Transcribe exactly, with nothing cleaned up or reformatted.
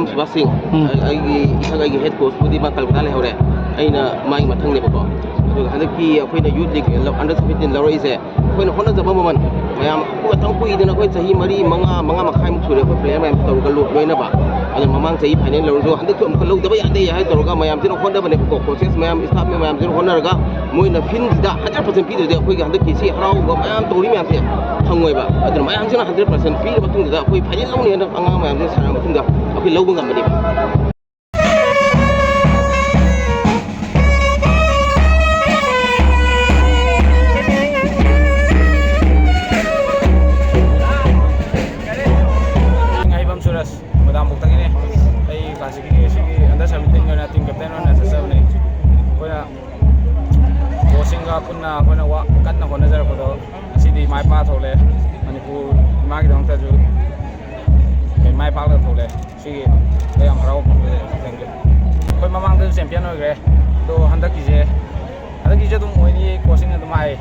ꯁꯨꯕꯥꯁ ꯁꯤꯡ, ꯎꯝ꯫ ꯑꯩ-, ꯑꯩꯒꯤ ꯏꯁꯛ ꯑꯩꯒꯤ ꯍꯦꯠ ꯀꯣꯆꯄꯨꯗꯤ ꯃꯥ ꯀꯜꯀꯇꯥ ꯂꯩꯍꯧꯔꯦ, ꯑꯩꯅ ꯃꯥꯒꯤ ꯃꯊꯪꯅꯦꯕꯀꯣ꯫ ꯑꯗꯨꯒ ꯍꯟꯗꯛꯀꯤ ꯑꯩꯈꯣꯏꯅ ꯌꯨꯠ ꯂꯤꯒ ꯑꯟꯗꯔ ꯁꯕꯦꯟꯇꯤꯟ ꯂꯧꯔꯛꯏꯁꯦ, ꯑꯩꯈꯣꯏꯅ ꯍꯣꯠꯅꯖꯕ ꯃꯃꯜ, ꯃꯌꯥꯝ ꯃꯇꯝ ꯀꯨꯏꯗꯅ ꯑꯩꯈꯣꯏ ꯆꯍꯤ ꯃꯔꯤ, ꯃꯉꯥ, ꯃꯉꯥ ꯃꯈꯥꯏꯃꯨꯛ ꯁꯨꯔꯦ ꯑꯩꯈꯣꯏ ꯄ꯭ꯂꯦꯌꯔ ꯃꯌꯥꯝ ꯇꯧꯔꯒ ꯂꯣ-, ꯂꯣꯏꯅꯕ꯫ ꯑꯗꯣ ꯃꯃꯥꯡ ꯆꯍꯤ ꯐꯥꯏꯅꯦꯜ ꯂꯧꯔꯁꯨ ꯍꯟꯗꯛꯁꯨ ꯑꯃꯨꯛꯀ ꯂꯧꯗꯕ ꯌꯥꯗꯦ ꯍꯥꯏ ꯇꯧꯔꯒ ꯃꯌꯥꯝꯁꯤꯅ ꯍꯣꯠꯅꯕꯅꯦꯕꯀꯣ, ꯀꯣꯆꯦꯁ ꯃꯌꯥꯝ, ꯏꯁꯇꯥꯐ ꯃꯌꯥꯝꯁꯤꯅ ꯍꯣꯠꯅꯔꯒ ꯃꯣꯏꯅ ꯐꯤꯜꯁꯤꯗ ꯍꯟꯗ꯭ꯔꯦꯠ ꯄꯥꯔꯁꯦꯟ ꯄꯤꯗ꯭ꯔꯗꯤ ꯑꯩꯈꯣꯏꯒꯤ ꯍꯟꯗꯛꯀꯤ ꯁꯤ ꯍꯔꯥꯎꯕ ꯃꯌꯥꯝ ꯇꯧꯔꯤ ꯃꯌꯥꯝꯁꯦ ꯐꯪꯉꯣꯏꯕ꯫ ꯑꯗꯨꯅ ꯃꯌꯥꯝꯁꯤꯅ ꯍꯟꯗ꯭ꯔꯦꯠ ꯄꯥꯔꯁꯦꯟ ꯄꯤꯔ ꯃꯇꯨꯡꯗꯨꯗ ꯑꯩꯈꯣꯏ ꯐꯥꯏꯅꯦꯜ ꯂꯧꯅꯤ ꯍꯥꯏꯅ ꯑꯉꯥꯡ ꯃꯌꯥꯝꯁꯤꯅ ꯁꯥꯟꯅꯔ ꯃꯇꯨꯡꯗ ꯑꯩꯈꯣꯏ ꯂꯧꯕ ꯉꯝꯕꯅꯦꯕ꯫ ꯑꯩ ꯍꯩꯕꯝ ꯁꯨꯔꯖ, ꯃꯗꯥꯝꯄꯣꯛꯇꯒꯤꯅꯦ꯫ ꯑꯩ ꯀ꯭ꯂꯥꯁꯤꯛꯀꯤ ꯁꯤꯒꯤ ꯑꯟꯗꯔ ꯁꯕꯦꯟꯇꯤꯟꯒꯤ ꯑꯣꯏꯅ ꯇꯤꯝ ꯀꯦꯞꯇꯦꯟ ꯑꯣꯏꯅ ꯆꯠꯆꯕꯅꯦ꯫ ꯑꯩꯈꯣꯏꯅ ꯀꯣꯆꯁꯤꯡꯒ ꯄꯨꯟꯅ ꯑꯩꯈꯣꯏꯅ ꯋꯥ-, ꯀꯟꯅ ꯍꯣꯠꯅꯖꯔꯛꯄꯗꯣ ꯉꯁꯤꯗꯤ ꯃꯥꯏ ꯄꯥꯛꯑ ꯊꯣꯛꯂꯛꯑꯦ꯫ ꯃꯅꯤꯄꯨꯔ ꯏꯃꯥꯒꯤꯗꯃꯛꯇꯁꯨ ꯃꯥꯏ ꯄꯥꯛꯂꯒ ꯊꯣꯛꯂꯛꯑꯦ꯫ ꯁꯤꯒꯤ ꯑꯩ ꯌꯥꯝ ꯍꯔꯥꯎꯕ ꯐꯥꯎꯖꯩ꯫ Thank you꯫ ꯑꯩꯈꯣꯏ ꯃꯃꯥꯡꯗꯁꯨ ꯆꯦꯝꯄꯤꯌꯟ ꯑꯣꯏꯈ꯭ꯔꯦ, ꯑꯗꯣ ꯍꯟꯗꯛꯀꯤꯁꯦ, ꯍꯟꯗꯛꯀꯤꯁꯦ ꯑꯗꯨꯝ ꯑꯣꯏꯅꯤ, ꯀꯣꯆꯁꯤꯡꯅ ꯑꯗꯨꯝ ꯍꯥꯏ꯫